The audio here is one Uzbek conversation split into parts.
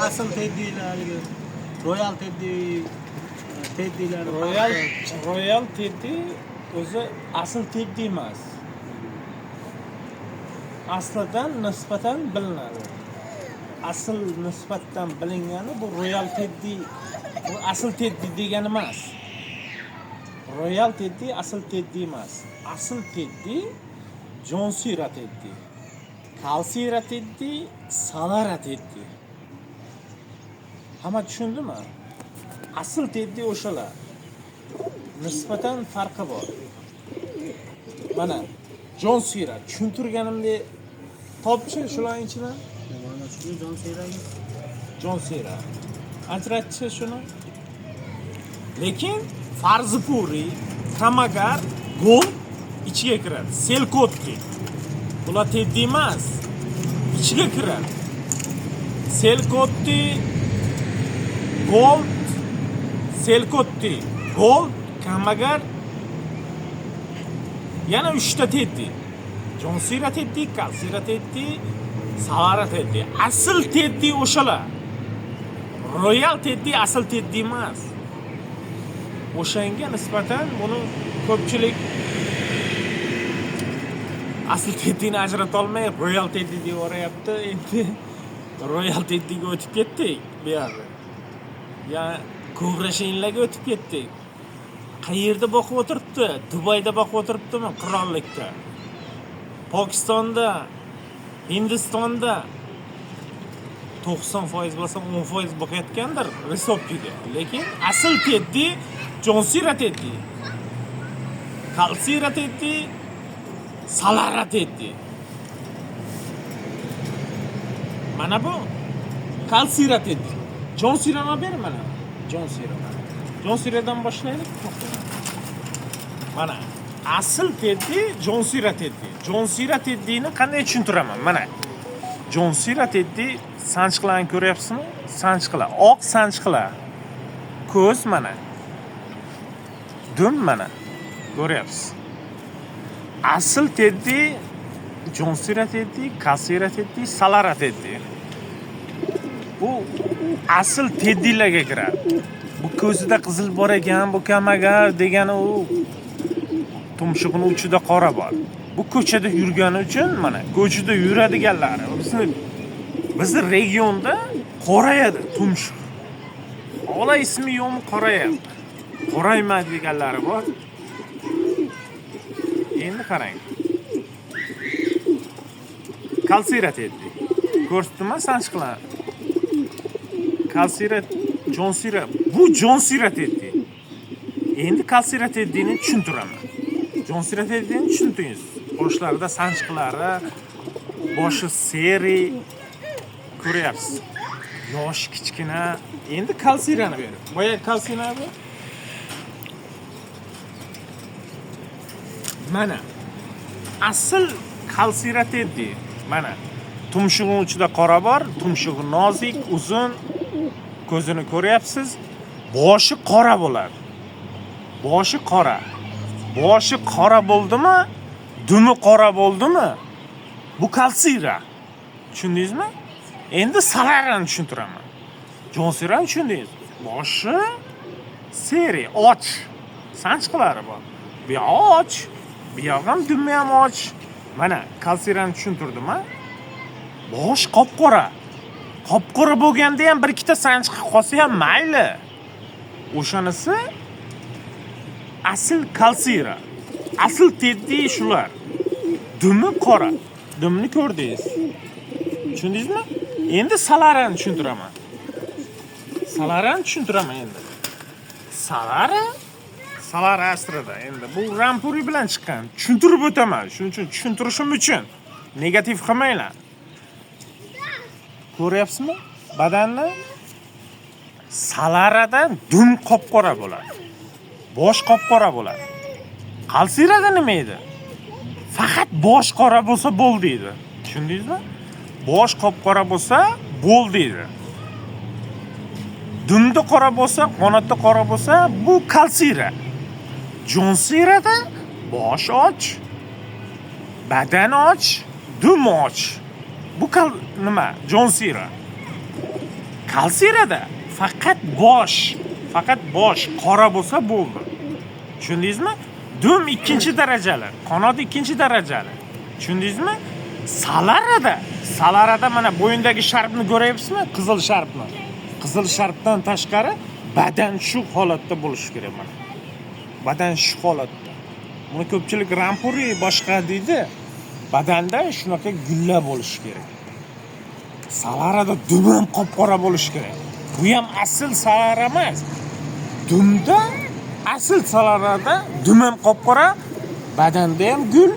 Asl Teddylar haligi Royal Teddy, Teddylar. Royal Teddy o'zi asl Teddy emas. Aslidan nisbatan bilinadi. Asl nisbatdan bilingani bu Royal Teddy, bu asl Teddy degani emas. Royal Teddy asl Teddy emas. Asl Teddy Jonsira Teddy, Kalsira Teddy, Salara Teddy. Hamma tushundimi? Asl Teddy o'shalar. Nisbatan farqi bor. Mana Jonsira tushuntirganimdek topchi shularning ichidan. Mana shuni Jonsiragi. Jonsira. Ajratchi shuni. Lekin Farzipuri, Kamagar, Gol ichiga kiradi. Selkotki. Bular Teddy emas. Ichiga kiradi. Selkotti, Gold, Selkotti, Gold, Kamagar, yana 3 ta Teddy. Jonsira Teddy, Kalsira Teddy, Salara Teddy. Asl Teddy o'shalar. Royal Teddy asl Teddy emas. O'shanga nisbatan buni ko'pchilik asl Teddyni ajrata olmay Royal Teddy deb yuboryapti. Endi Royal Teddyga o'tib ketdik bu yoqda. Ya Ko'grashinlarga o'tib ketdik. Qayerda boqib o'tiribdi? Dubayda boqib o'tiribdimi? Qirollikda. Pokistonda, Hindistonda 90% bo'lsa 10% boqayotgandir risobkiga. Lekin asl Teddy Jonsira Teddy, Kalsira Teddy, Salara Teddy. Mana bu Kalsira Teddy. Jonsirani ber mana. Jonsira. Jonsiradan boshlaylik. Mana asl Teddy Jonsira Teddy. Jonsira Teddyni qanday tushuntiraman? Mana Jonsira Teddy sanchiqlarni ko'ryapsizmi? Sanchiqlar, oq sanchiqlar. Ko'z mana. Dum mana. Ko'ryapsiz. Asl Teddy Jonsira Teddy, Kalsira Teddy, Salara Teddy. Bu asl Teddylarga kiradi. Bu ko'zida qizil bor ekan, bu kamagar degani u tumshug'ini uchida qora bor. Bu ko'chada yurgani uchun mana ko'chada yuradiganlari bizni regionda qorayadi tumshuq. Xohlaysizmi yo'qmi qorayadi. Qoraymaydi deganlari bor. Endi qarang. Kalsira Teddy. Ko'rsatdimmi sanchiqlar? Kalsira, Jonsira. Bu Jonsira Teddy. Endi Kalsira Teddyni tushuntiraman. Jonsira Teddyni tushundingiz. Qoshlarida sanchiqlari, boshi seri ko'ryapsiz. Yoshi kichkina. Endi Kalsirani berib. Boya Kalsirani mana asl Kalsira Teddy. Mana tumshug'i uchida qora bor, tumshug'i nozik, uzun, ko'zini ko'ryapsiz. Boshi qora bo'ladi. Boshi qora. Boshi qora bo'ldimi? Dumi qora bo'ldimi? Bu Kalsira. Tushundingizmi? Endi Salarani tushuntiraman. Jonsirani tushundingiz. Boshi seri, och. Sanchiqlari bor. Bu yog'i och. Bu yog'i ham dumi ham och. Mana Kalsirani tushuntirdim-a? Bosh qop-qora. Qop-qora bo'lganda ham bir ikkita sanchiq qolsa ham mayli. O'shanisi asl Kalsira. Asl Teddy shular. Dumi qora. Dumni ko'rdingiz. Tushundingizmi? Endi Salarani tushuntiraman. Salarani tushuntiraman endi. Salara Salara asrida endi bu Rampuri bilan chiqqan. Tushuntirib o'taman. Shuning uchun tushuntirishim uchun negativ qilmanglar. Ko'ryapsizmi? Badanni Salarada dum qop-qora bo'ladi. Bosh qop-qora bo'ladi. Kalsirada nima edi? Faqat bosh qora bo'lsa bo'ldi edi. Tushundingizmi? Bosh qop-qora bo'lsa bo'ldi edi. Dumda qora bo'lsa, qanotda qora bo'lsa, bu Kalsira. Jonsirada bosh och, badan och, dum och. Bu nima? Jonsira. Kalsirada faqat bosh qora bo'lsa bo'ldi. Tushundingizmi? Dum ikkinchi darajali, qanot ikkinchi darajali. Tushundingizmi? Salarada mana bo'yindagi sharpni ko'ryapsizmi? Qizil sharpni. Qizil sharpdan tashqari badan shu holatda bo'lishi kerak mana. Badan shu holatda. Buni ko'pchilik rampuri boshqa deydi. Badanda shunaqa gullar bo'lishi kerak. Salarada dum ham qop-qora bo'lishi kerak. Bu ham asl salara emas. Dumda asl salarada dum ham qop-qora, badanda ham gul,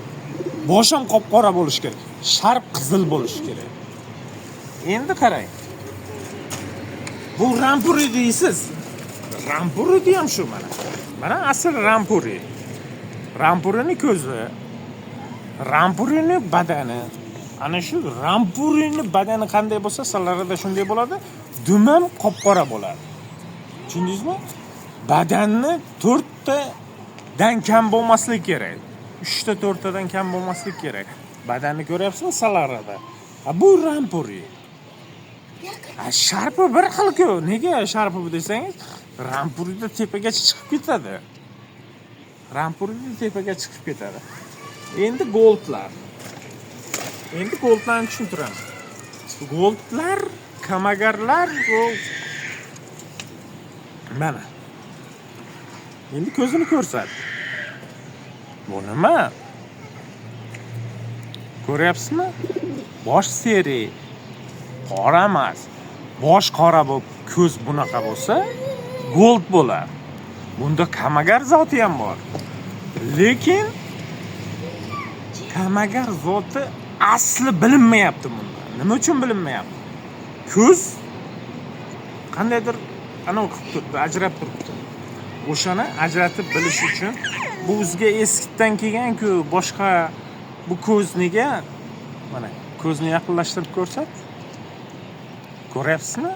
bosh ham qop-qora bo'lishi kerak. Sharp qizil bo'lishi kerak. Endi qarang. Bu rampuri deysiz. Rampuri ham shu mana. Mana asl rampuri. Rampurini ko'zi, rampurini badani. Ana shu rampurini badani qanday bo'lsa, salarada shunday bo'ladi. Dum ham qop-qora bo'ladi. Tushundingizmi? Badanni 4 tadan kam bo'lmasligi kerak. 3 ta 4 tadan kam bo'lmasligi kerak. Badanni ko'ryapsizmi salarada? Bu rampuri. Sharpi bir xil-ku. Nega sharpi bu desangiz, rampurida tepagacha chiqib ketadi. Rampurida tepaga chiqib ketadi. Endi goldlar. Endi goldlarni tushuntiraman. Goldlar, kamagarlar bu mana. Endi ko'zini ko'rsat. Bu nima? Ko'ryapsizmi? Bosh seri qora emas. Bosh qora bo'lib, ko'z bunaqa bo'lsa, gold bo'lar. Bunda kamagar zoti ham bor. Lekin kamagar zoti asli bilinmayapti bunda. Nima uchun bilinmayapti? Ko'z qandaydir anavi qilib turibdi, ajrab turibdi. O'shani ajratib bilish uchun bu o'ziga eskitdan kelgan-ku, boshqa bu ko'z nega? Mana ko'zni yaqinlashtirib ko'rsat. Ko'ryapsizmi?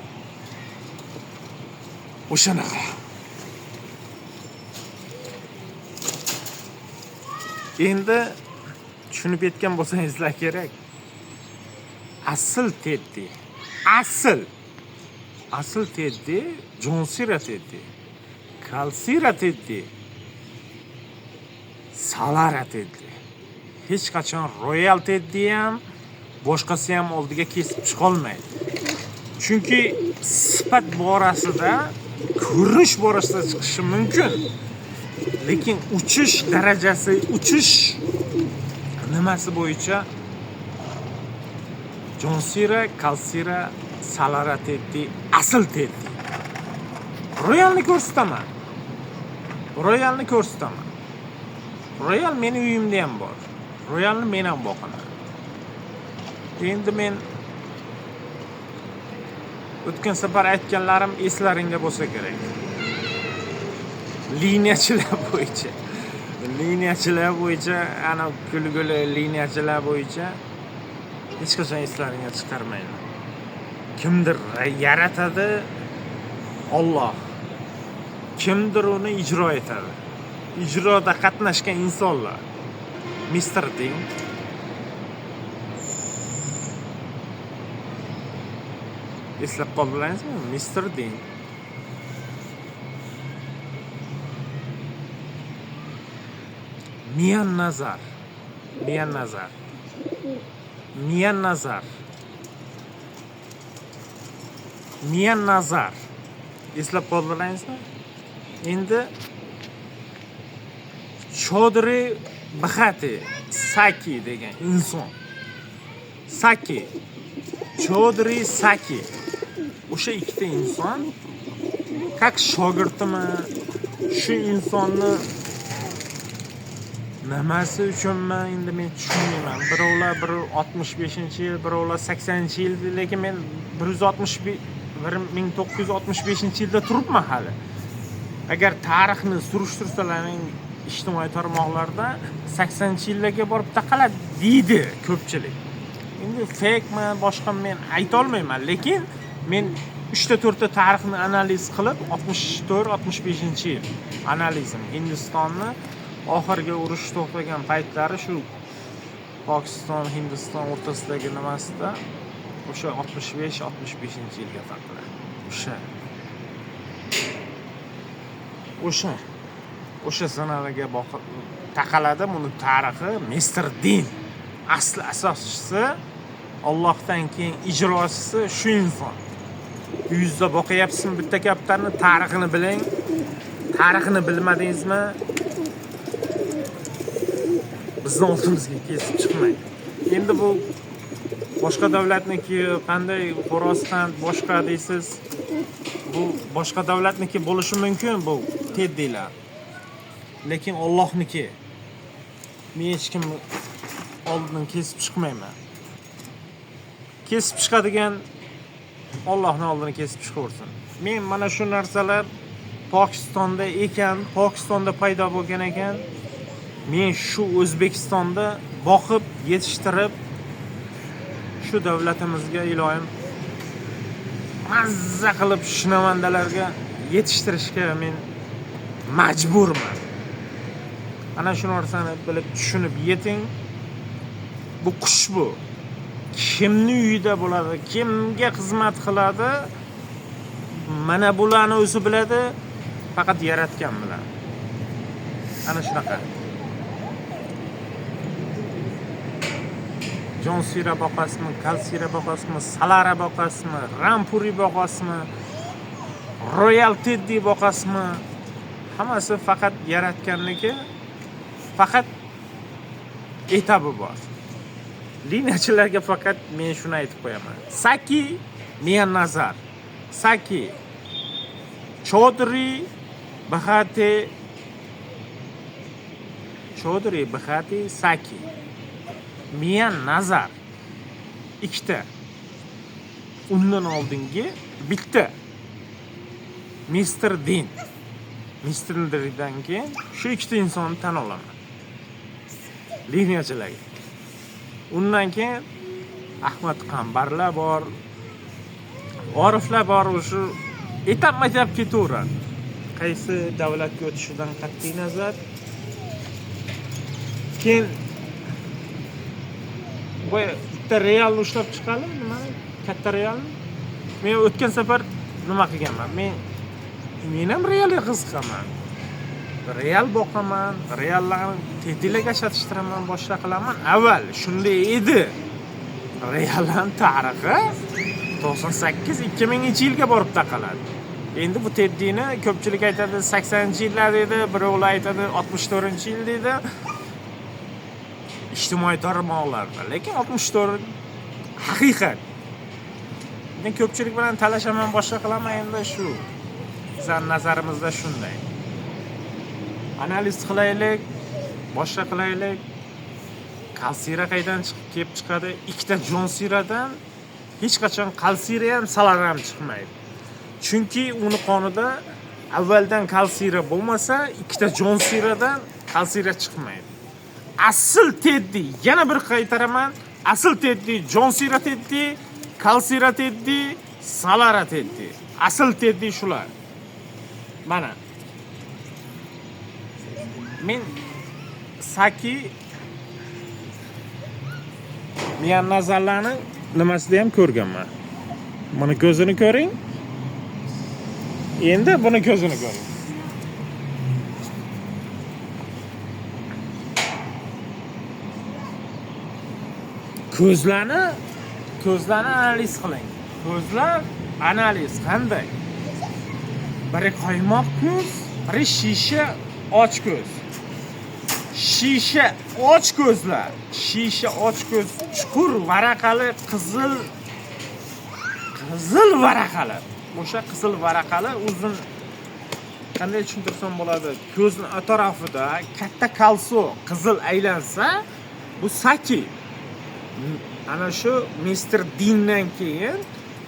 O'shanaqa. Endi tushunib yetgan bo'lsangizlar kerak. Asl Teddy. Asl Teddy, Jonsira Teddy. Kalsira Teddy. Salara Teddy. Hech qachon Royal Teddy ham, boshqasi ham oldiga kesib chiqa olmaydi. Chunki sifat borasida, ko'rinish borasida chiqishi mumkin. Lekin uchish darajasi, uchish nimasi bo'yicha Jonsira, Kalsira, Salara Teddy, asl Teddy. Royalni ko'rsataman. Royalni ko'rsataman. Royal meni uyimda ham bor. Royalni men ham boqaman. Endi men o'tgan safar aytganlarim eslaringda bo'lsa kerak. Liniyachilar bo'yicha. Liniyachilar bo'yicha, ana kulguli liniyachilar bo'yicha hech qachon eslaringga chiqarmayman. Kimdir yaratadi, Alloh. Kimdir uni ijro etadi. Ijroda qatnashgan insonlar. Mr. Ding, eslab qoldilaringizmi? Mr. Ding. Mian Nazar. Mian Nazar. Mian Nazar. Mian Nazar. Eslab qoldilaringizmi? Endi Chodri Bhati Saki degan inson. Saki. Chodri Saki. O'sha ikkita inson kak shogirdimi, shu insonni nimasi uchunmi endi men tushunmayman. Birovlar 165-yil, birovlar 80-yil, lekin men 1965-yilda turibman hali. Agar tarixni surishtirsalaring ijtimoiy tarmoqlarda 80-yillarga borib taqaladi deydi ko'pchilik. Endi fake-mi, boshqa men ayta olmayman, lekin men 3 ta 4 ta tarixni analiz qilib 64-65-yil analizim Hindistonni oxirgi urush to'xtagan paytlari shu Pokiston Hindiston o'rtasidagi nimasida o'sha 65-65-yilga taqaladi. O'sha zinalarga boqib taqaladi. Buni tarixi Mister Din asli asoschisi, Allohdan keyin ijrochisi shu inson. Yuzda boqyapsizmi bitta kaptarni, tarixini biling. Tarixini bilmadingizmi, bizni oldimizga kesib chiqmang. Endi bu boshqa davlatniki, qanday xo'rozqand boshqa deysiz. Bu boshqa davlatniki bo'lishi mumkin bu teddilar. Lekin Allohniki. Men hech kimni oldidan kesib chiqmayman. Kesib chiqadigan Allohning oldini kesib chiqaversin. Men mana shu narsalar Pokistonda ekan, Pokistonda paydo bo'lgan ekan. Men shu O'zbekistonda boqib, yetishtirib shu davlatimizga iloyim mazza qilib shinavandalarga yetishtirishga men majburman. Ana shu narsani bilib, tushunib yeting. Bu qush bu. Kimni uyida bo'ladi, kimga xizmat qiladi, mana bularni o'zi biladi, faqat yaratgan biladi. Ana shunaqa. Jonsira boqasizmi, Kalsira boqasizmi, Salara boqasizmi, Rampuri boqasizmi, Royal Teddy boqasizmi, hammasi faqat yaratganniki, faqat etabi bor. Liniyachilarga faqat men shuni aytib qo'yaman. Saki Mian Nazar, Saki Chaudhry Bahati, Chaudhry Bahati Saki Mian Nazar ikkita. Undan oldingi bitta Mister Din. Mister Dindan keyin shu ikkita insonni tan olaman. Liniyachilarga. Undan keyin Ahmad Qambarlar bor, Oriflar bor, o'sha etapma-etap ketaveradi. Qaysi davlatga o'tishidan qat'iy nazar. Keyin bu bitta realni ushlab chiqali, nima? Katta realni. Men o'tgan safar nima qilganman? Men ham realga qiziqaman. Real boqaman, reallarni teddilarga chatishtiraman, boshqa qilaman. Avval shunday edi. Realning tarixi 98-2000-yilga borib taqaladi. Endi bu Teddini ko'pchilik aytadi 80-yillar deydi, birovlar aytadi 64-yil deydi. Ijtimoiy tarmoqlarda. Lekin 64 haqiqat. Men ko'pchilik bilan talashaman, boshqa qilaman, endi shu. Bizning nazarimizda shunday. Analiz qilaylik, boshqa qilaylik. Kalsira qaydan chiqib kelib chiqadi? Ikkita Jonsiradan hech qachon Kalsira ham, Salara ham chiqmaydi. Chunki uni qonida avvaldan Kalsira bo'lmasa, ikkita Jonsiradan Kalsira chiqmaydi. Asl Teddy, yana bir qaytaraman, asl Teddy, Jonsira Teddy, Kalsira Teddy, Salara Teddy. Asl Teddy shular. Mana men Saki Mian Nazarlarni nimasida ham ko'rganman. Buni ko'zini ko'ring. Endi buni ko'zini ko'ring. Ko'zlarni analiz qiling. Ko'zlar analiz qanday? Biri qaymoq ko'z, biri shisha och ko'z. Shisha och ko'zlar, shisha och ko'z, chuqur varaqali qizil, qizil varaqali. O'sha qizil varaqali uzun, qanday tushuntirsam bo'ladi? Ko'zni atrofida katta kalso qizil aylansa, bu Saki. Ana shu Mister Dindan keyin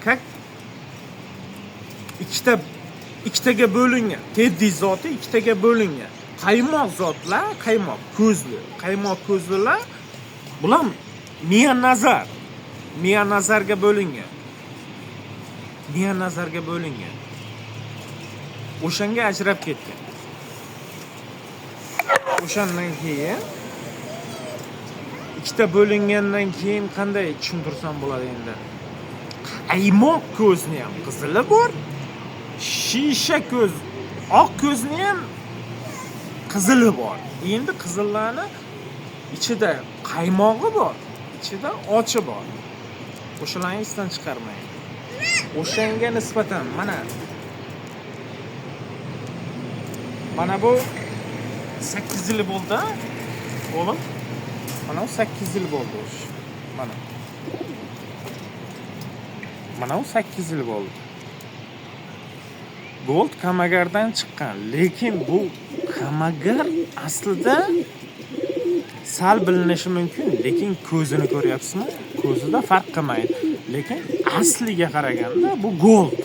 kak ikkitaga bo'lingan. Teddy zoti ikkitaga bo'lingan. Qaymoq zotlar, qaymoq ko'zli, qaymoq ko'zlilar bular Mian Nazar. Mian Nazarga bo'lingan. Mian Nazarga bo'lingan. O'shanga ajrab ketgan. O'shandan keyin ikkita bo'lingandan keyin qanday tushuntirsam bo'ladi endi? Qaymoq ko'zni ham qizili bor, Shisha ko'z, oq ko'zni ham qizili bor. Endi qizillarni ichida qaymog'i bor, ichida ochi bor. O'shalarni esdan chiqarmang. O'shanga nisbatan mana mana bu 8 yil bo'ldi, o'g'lim. Mana bu 8 yil bo'ldi o'sha. Mana. Mana bu 8 yil bo'ldi. Gold Kamagardan chiqqan, lekin bu Kamagar aslida sal bilinishi mumkin, lekin ko'zini ko'ryapsizmi? Ko'zida farq qilmaydi. Lekin asliga qaraganda bu gold.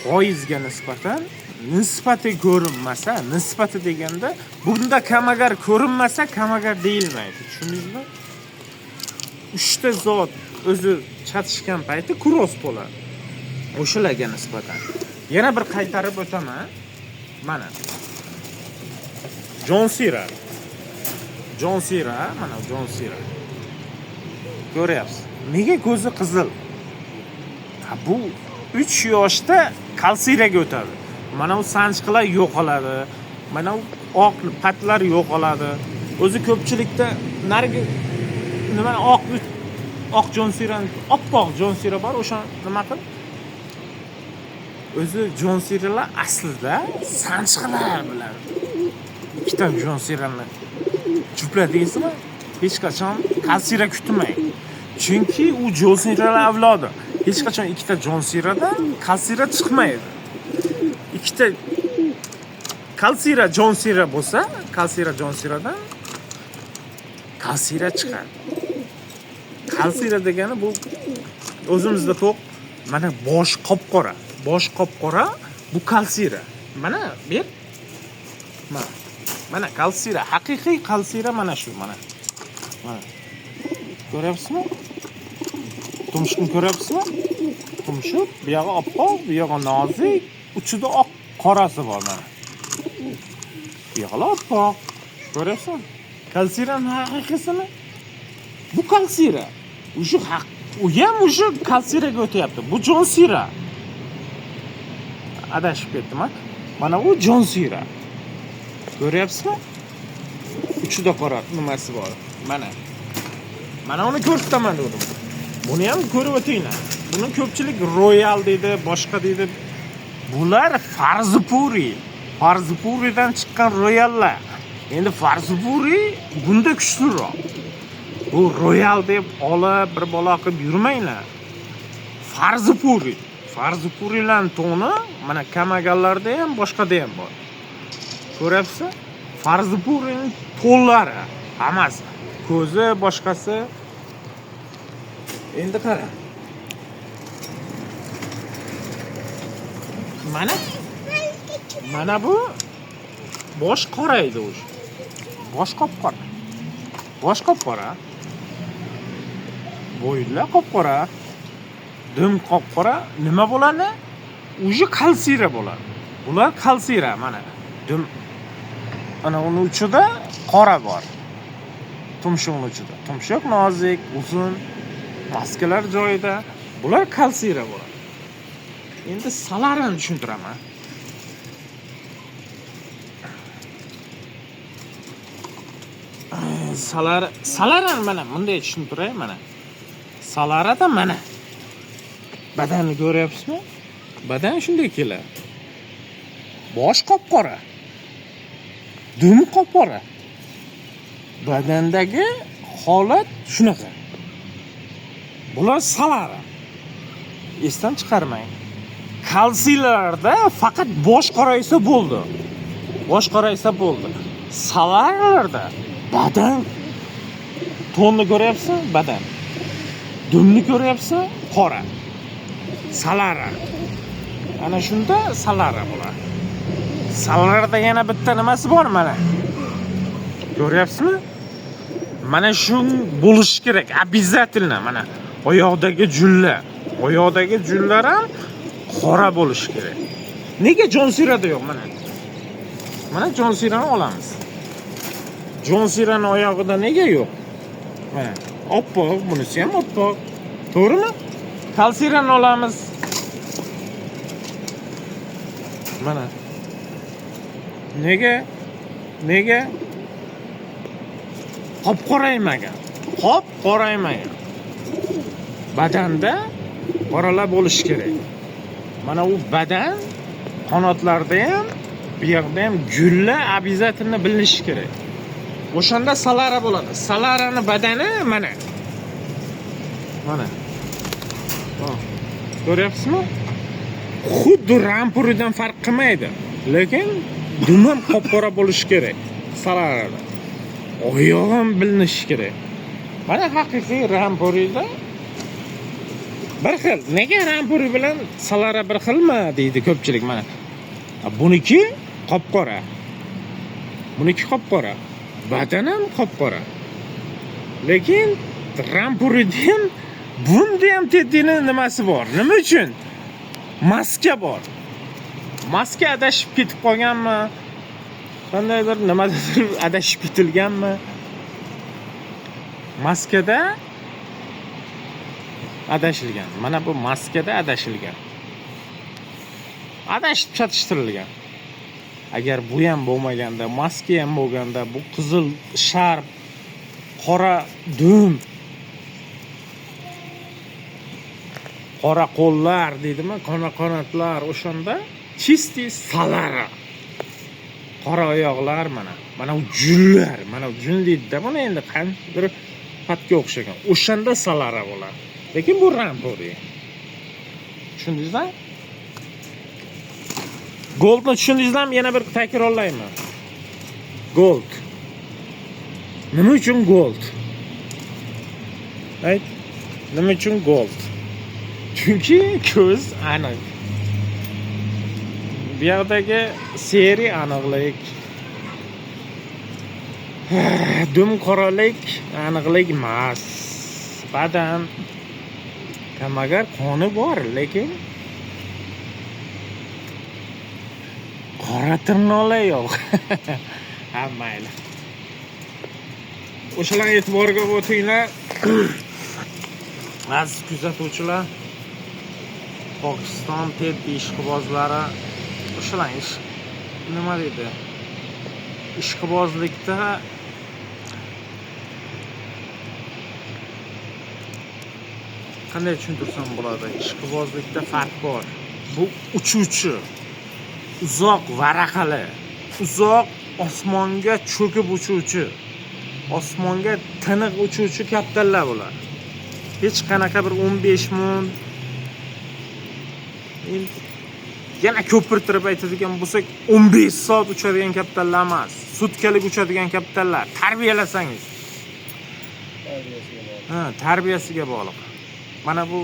Foizga nisbatan nisbati ko'rinmasa, nisbati deganda bunda Kamagar ko'rinmasa Kamagar deyilmaydi. Tushundingizmi? 3 ta zot o'zi chatishgan payti cross bo'ladi. O'shalarga nisbatan. Yana bir qaytarib o'taman. Mana. Jonsira. Jonsira, mana Jonsira. Ko'ryapsiz. Nega ko'zi qizil? Ha, bu 3 yoshda kalsiraga o'tadi. Mana u sanchqilar yo'qoladi. Mana u oq patlar yo'qoladi. O'zi ko'pchilikda narigi nima oq Jonsirani, oppoq Jonsira bor, o'sha nima qil? O'zi Jonsiralar aslida sanchqilar bilan ikkita Jonsirani jufladingizmi? Hech qachon kalsira kutmang. Chunki u Jonsiralar avlodi. Hech qachon ikkita Jonsiradan kalsira chiqmaydi. Ikkita kalsira Jonsira bo'lsa, kalsira Jonsiradan kalsira chiqadi. Kalsira degani bu o'zimizda to'q, mana bosh qop-qora. Bosh qop-qora bu kalsira. Mana ber. Mana. Mana kalsira, haqiqiy kalsira mana shu, mana. Mana. Ko'ryapsizmi? Tumshuqni ko'ryapsizmi? Tumshuq, bu yog'i oppoq, bu yog'i nozik, uchida oq qorasi bor mana. Bu yog'i oppoq. Ko'ryapsizmi? Kalsiraning haqiqiysini? Bu kalsira. O'sha haq, u ham o'sha kalsiraga o'tyapti. Bu Jonsira. Adashib ketdim, ha? Mana u Jonsira. Ko'ryapsizmi? Uchida qora nimasi bor. Mana. Mana uni ko'rsataman dedim. Buni ham ko'rib o'tinglar. Buni ko'pchilik Royal deydi, boshqa deydi. Bular Farzpuri. Farzpuridan chiqqan Royallar. Endi Farzpuri bunda kuchliroq. Bu Royal deb olib bir bola qilib yurmanglar. Farzpuri. Farzpurilar to'ni mana Kamagallarda ham, boshqada ham bor. Ko'ryapsiz? Farzpurining to'nlari hammasi. Ko'zi, boshqasi. Endi qara. Mana mana bu bosh qora edi o'sha. Bosh qop-qora. Bosh qop-qora. Bo'yinlar qop-qora. Dim qop-qora. Nima bo'ladi? O'sha kalsira bo'ladi. Bular kalsira mana. Dim ana uni uchida qora bor. Tumshuqning uchida. Tumshuq nozik, uzun, maskalar joyida. Bular kalsira bo'ladi. Endi salarani tushuntiraman. Salarani mana bunday tushuntiray mana. Salarada mana. Badanni ko'ryapsizmi? Badan shunday keladi. Bosh qop-qora. Dum qop-qora. Badandagi holat shunaqa. Bular salara. Esdan chiqarmang. Kalsilarda faqat bosh qoraysa bo'ldi. Bosh qoraysa bo'ldi. Salarlarda badan tonni ko'ryapsan, badan. Dumni ko'ryapsan, qora. Salara. Ana shunda salara bo'ladi. Salarada yana bitta nimasi bor mana. Ko'ryapsizmi? Mana shu bo'lishi kerak, обязательно mana oyoqdagi julla. Oyoqdagi jullar ham qora bo'lishi kerak. Nega Jonsirada yo'q mana? Mana Jonsirani olamiz. Jonsirani oyog'ida nega yo'q? Mana oppoq, bunisi ham oppoq. To'g'rimi? Kalsirani olamiz. Mana. Nega? Nega? Qop qoraymagan. Qop qoraymagan. Badanda qoralar bo'lishi kerak. Mana u badan qanotlarda ham, bu yoqda ham gullar обязательно bilinishi kerak. O'shanda salara bo'ladi. Salarani badani mana. Mana. Ko'ryapsizmi? Xuddi rampuridan farq qilmaydi. Lekin dum ham qop-qora bo'lishi kerak salarada. Oyog'i ham bilinishi kerak. Mana haqiqiy rampurida bir xil. Nega rampuri bilan salara bir xilmi deydi ko'pchilik mana. Buniki qop-qora. Buniki qop-qora. Badan ham qop-qora. Lekin rampurida ham bunda ham Teddini nimasi bor? Nima uchun? Maska bor. Maska adashib ketib qolganmi? Qandaydir nimadadir adashib ketilganmi? Maskada adashilgan. Mana bu maskada adashilgan. Adashib chatishtirilgan. Agar bu ham bo'lmaganda, maska ham bo'lganda, bu qizil sharp, qora dum, qora qo'llar deydimi, qora qanotlar, o'shanda чистый salara. Qora oyoqlar mana. Mana u junlar, mana u jun deydi-da buni endi qandaydir patga o'xshagan. O'shanda salara bo'ladi. Lekin bu rampuri. Tushundingizmi? Goldni tushundingizmi? Yana bir takrorlayman. Gold. Nima uchun gold? Ayt. Nima uchun gold? Chunki ko'z aniq. Bu yoqdagi seri aniqlik. Dum qoralik aniqlik emas. Badan kamagar qoni bor, lekin qora tirnoqlar yo'q. Ha, mayli. O'shalarni e'tiborga o'tinglar. Aziz kuzatuvchilar, Pokiston Teddi ishqibozlari o'shalar ish nima deydi? Ishqibozlikda qanday tushuntirsam bo'ladi? Ishqibozlikda farq bor. Bu uchuvchi, uzoq varaqali, uzoq osmonga cho'kib uchuvchi, osmonga tiniq uchuvchi kaptarlar bular. Hech qanaqa bir 15 mun yana ko'pirtirib aytadigan bo'lsak, 15 soat uchadigan kaptarlar emas, sutkalik uchadigan kaptarlar. Tarbiyalasangiz. Ha, tarbiyasiga bog'liq. Mana bu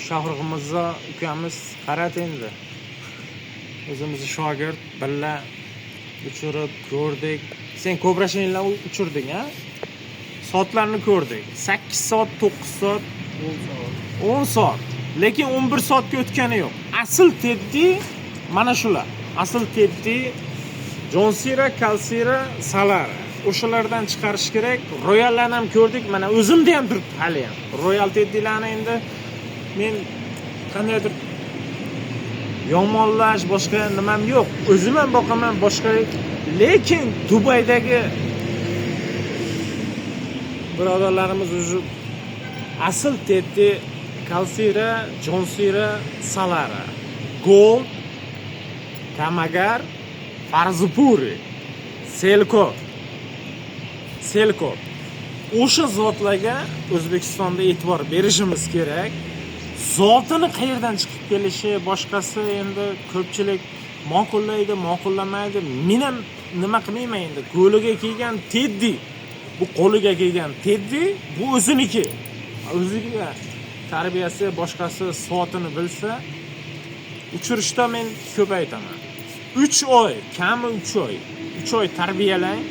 Shohrux Mirzo ukamiz qaradi endi. O'zimizni shogird, birga uchirib ko'rdik. Sen ko'prashinlar uchirding, ha? Soatlarni ko'rdik. 8 soat, 9 soat, 10 soat. Lekin 11 soatga o'tgani yo'q. Asl Teddi mana shular. Asl Teddi Jonsira, Kalsira, Salara. O'shalardan chiqarish kerak. Royallarni ham ko'rdik. Mana o'zimda ham turibdi hali ham. Royal Teddilarni endi men qandaydir yomonlash boshqa nimam yo'q. O'zim ham boqaman boshqa. Lekin Dubaydagi birodarlarimiz уже asl Teddi Kalsira, Jonsira, Salara, Gold, Kamagar, Farzupuri, Selko. Selko. O'sha zotlarga O'zbekistonda e'tibor berishimiz kerak. Zotini qayerdan chiqib kelishi, boshqasi endi ko'pchilik ma'qullaydi, ma'qullamaydi. Men ham nima qilmayman endi. Qo'liga kelgan Teddi, bu qo'liga kelgan Teddi, bu o'ziniki. O'ziga tarbiyasi, boshqasi sotini bilsa, uchirishda men ko'p aytaman. 3 oy, kami 3 oy. 3 oy tarbiyalang.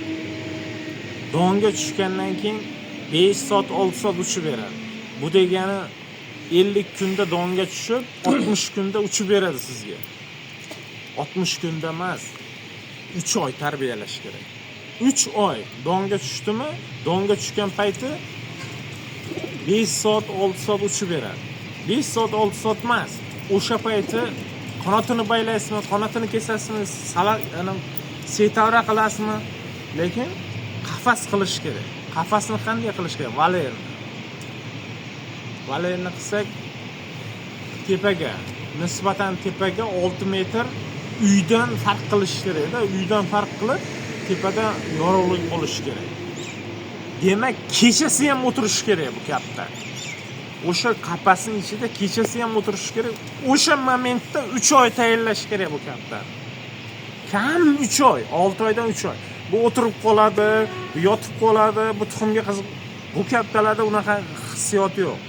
Donga tushgandan keyin 5 soat, 6 soat uchib beradi. Bu degani 50 kunda donga tushib, 60 kunda uchib beradi sizga. 60 kunda emas, 3 oy tarbiyalash kerak. 3 oy donga tushdimi, donga tushgan payti 5 soat, 6 soat uchib beradi. 5 soat, 6 soat emas. O'sha payti Qanotini baylaysizmi, qanotini kesasizmi, setavra qilasizmi, lekin qafas qilish kerak. Qafasni qanday qilish kerak? Valerni. Valerni qilsak tepaga, nisbatan tepaga 6 metr uydan farq qilish kerakda, uydan farq qilib tepada yorug'lik bo'lishi kerak. Demak, kechasi ham o'tirish kerak bu kaptar. O'sha qafasning ichida kechasi ham o'tirish kerak. O'sha momentda 3 oy tayyorlash kerak bu kaptar. Kam 3 oy, 6 oydan 3 oy. Bu o'tirib qoladi, bu yotib qoladi, bu tuxumga qiziq. Bu kaptalarda unaqa hissiyot yo'q.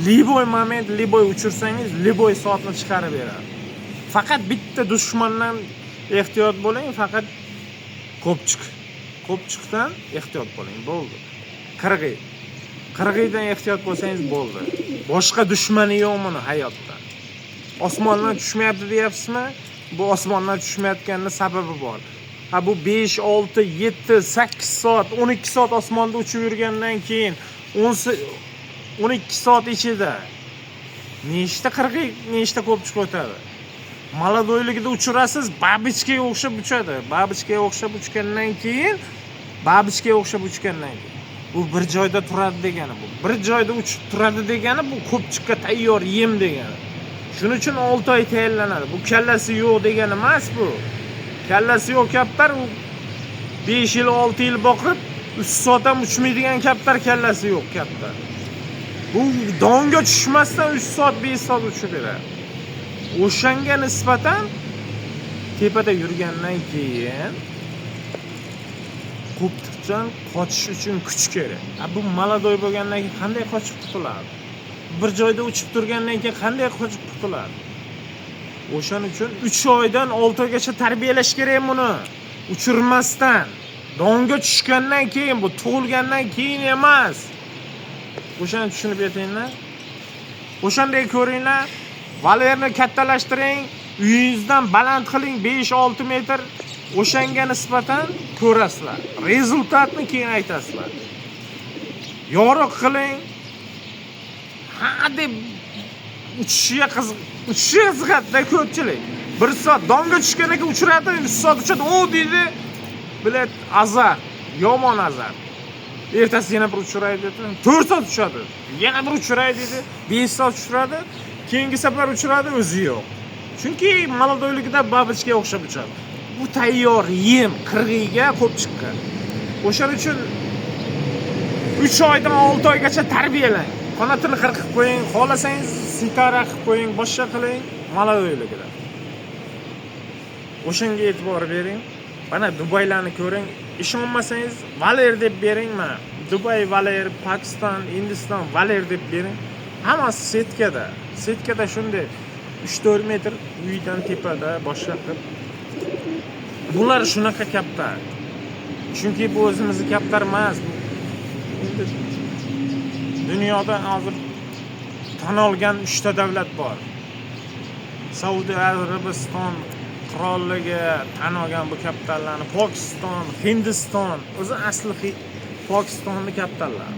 Любой момент, любой uchirsangiz, любой soatni chiqarib beradi. Faqat bitta dushmandan ehtiyot bo'ling, faqat ko'pchik. Ko'pchiqdan ehtiyot bo'ling, bo'ldi. Qirg'iy. Qirg'iydan ehtiyot bo'lsangiz bo'ldi. Boshqa dushmani yo'q buni hayotda. Osmondan tushmayapti deyapsizmi? Bu osmondan tushmayotganini sababi bor. Ha, bu 5, 6, 7, 8 soat, 12 soat osmonda uchib yurgandan keyin 12 soat ichida nechta qirg'iy, nechta ko'pchik o'tadi? Молодой ligida uchirasiz, бабочка ga o'xshab uchadi. Бабочка ga o'xshab uchgandan keyin, бабочка ga o'xshab uchgandan keyin bu bir joyda turadi degani bu. Bir joyda uchib turadi degani bu ko'pchikka tayyor yem degani. Shuning uchun 6 oy tayyorlanadi. Bu kallasi yo'q degani emas bu. Kallasi yo'q kaptar u 5 yil, 6 yil boqib, 3 soat ham uchmaydigan kaptar kallasi yo'q kaptar. Bu donga tushmasdan 3 soat, 5 soat uchib beradi. O'shanga nisbatan tepada yurgandan keyin ko'pchiqdan qochish uchun kuch kerak. A bu молодой bo'lgandan keyin qanday qochib qutuladi? Bir joyda uchib turgandan keyin qanday qochib qutuladi? O'shaning uchun 3 oydan 6 oygacha tarbiyalash kerak buni. Uchirmasdan, donga tushgandan keyin, bu tug'ilgandan keyin emas. O'shani tushunib yetinglar. O'shanday ko'ringlar. Valerni kattalashtiring, uyingizdan baland qiling 5-6 metr. O'shanga nisbatan ko'rasizlar. Результат ni keyin aytasizlar. Yorug' qiling. Ha deb uchishiga qiziq, uchishiga qiziqadida ko'pchilik. Bir soat donga tushgandan keyin uchiradi, 3 soat uchadi, o deydi. Bilet azar, yomon azar. Ertasi yana bir uchiray dedi. 4 soat uchadi. Yana bir uchiray dedi. 5 soat uchiradi. Keyingi safar uchiradi, o'zi yo'q. Chunki молодой ligida бабочка ga o'xshab uchadi. Bu tayyor yem qirg'iyga, ko'pchiqqa. O'shaning uchun 3 oydan 6 oygacha tarbiyalang. Qanotini qirqib qo'ying, xohlasangiz sitara qilib qo'ying, boshqa qiling, молодой ligida. O'shanga e'tibor bering. Mana Dubaylarni ko'ring. Ishonmasangiz Valer deb bering mana. Dubay Valer, Pokiston, Hindiston Valer deb bering. Hammasi сетка da. Сетка da shunday 3-4 metr uydan tepada boshqa qilib. Bular shunaqa kaptar. Chunki bu o'zimizni kaptar emas. Endi dunyoda hozir tan olgan 3 ta davlat bor. Saudiya Arabiston qirolligi tan olgan bu kaptarlarni, Pokiston, Hindiston, o'zi asli Pokistonni kaptarlari.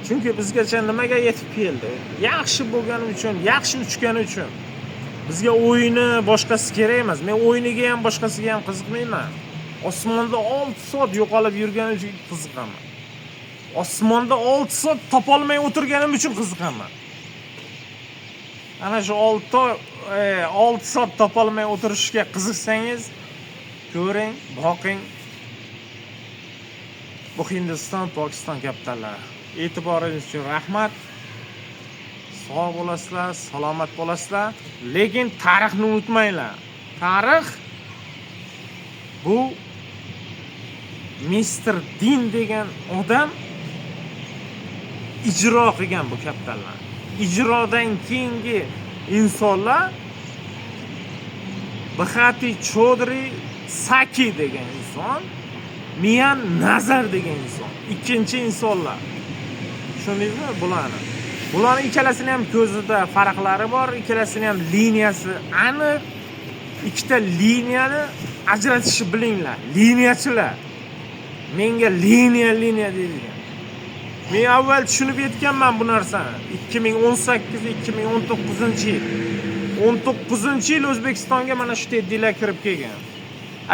Chunki bizgacha nimaga yetib keldi? Yaxshi bo'lgani uchun, yaxshi uchgani uchun. Bizga o'yini boshqasi kerak emas. Men o'yiniga ham boshqasiga ham qiziqmayman. Osmonda 6 soat yo'qolib yurgani uchun qiziqaman. Osmonda 6 soat topolmay o'tirganim uchun qiziqaman. Ana shu 6 soat topolmay o'tirishga qiziqsangiz, ko'ring, boqing. Bu Hindiston, Pokiston kaptarlari. E'tiboringiz uchun rahmat. Sog' bo'lasizlar, salomat bo'lasizlar. Lekin tarixni unutmanglar. Tarix bu Mister Din degan odam ijro qilgan bu kaptarlarni. Ijrodan keyingi insonlar Bxati Chodri Saki degan inson, Miyan Nazar degan inson. Ikkinchi insonlar. Tushundingizmi bularni? Bularni ikkalasini ham ko'zida farqlari bor, ikkalasini ham liniyasi aniq. Ikkita liniyani ajratishni bilinglar. Liniyachilar. Menga liniya liniya deydigan. Men avval tushunib yetganman bu narsani. 2018-2019 yil. 19-yil O'zbekistonga mana shu Teddilar kirib kelgan.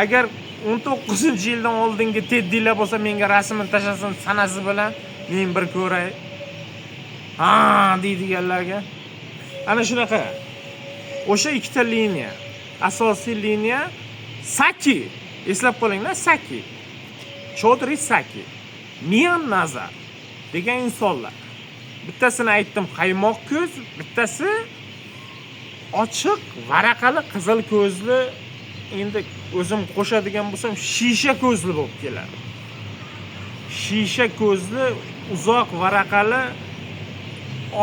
Agar 19-yildan oldingi Teddilar bo'lsa, menga rasmini tashlasin sanasi bilan, men bir ko'ray. Ha deydiganlarga. Ana shunaqa. O'sha ikkita liniya. Asosiy liniya Saki. Eslab qolinglar, Saki. Chodri Saki. Mian Nazar degan insonlar. Bittasini aytdim, qaymoq ko'z, bittasi ochiq varaqali qizil ko'zli, endi o'zim qo'shadigan bo'lsam shisha ko'zli bo'lib keladi. Shisha ko'zli, uzoq varaqali,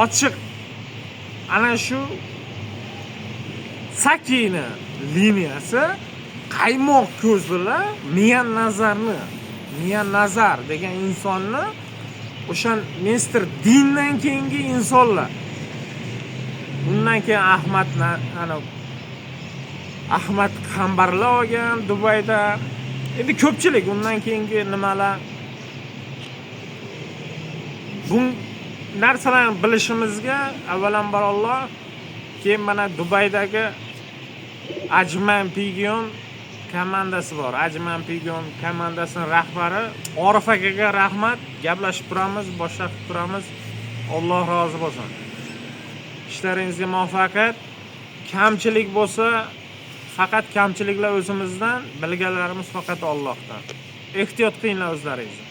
ochiq, ana shu Sakini liniyasi, qaymoq ko'zlilar Mian Nazarni, Mian Nazar degan insonni, o'sha Mister Dindan keyingi insonlar. Undan keyin Ahmad, ana Ahmad Qambarlar olgan Dubayda. Endi ko'pchilik undan keyingi nimalar, bu narsalarni bilishimizga avvalambor Alloh, keyin mana Dubaydagi Ajman Pigion komandasi bor. Ajman Pigion komandasini rahbari Orif akaga rahmat. Gaplashib turamiz, boshlab turamiz. Alloh rozi bo'lsin. Ishlaringizga muvaffaqiyat. Kamchilik bo'lsa, faqat kamchiliklar o'zimizdan, bilganlarimiz faqat Allohdan. Ehtiyot qilinglar o'zlaringizni.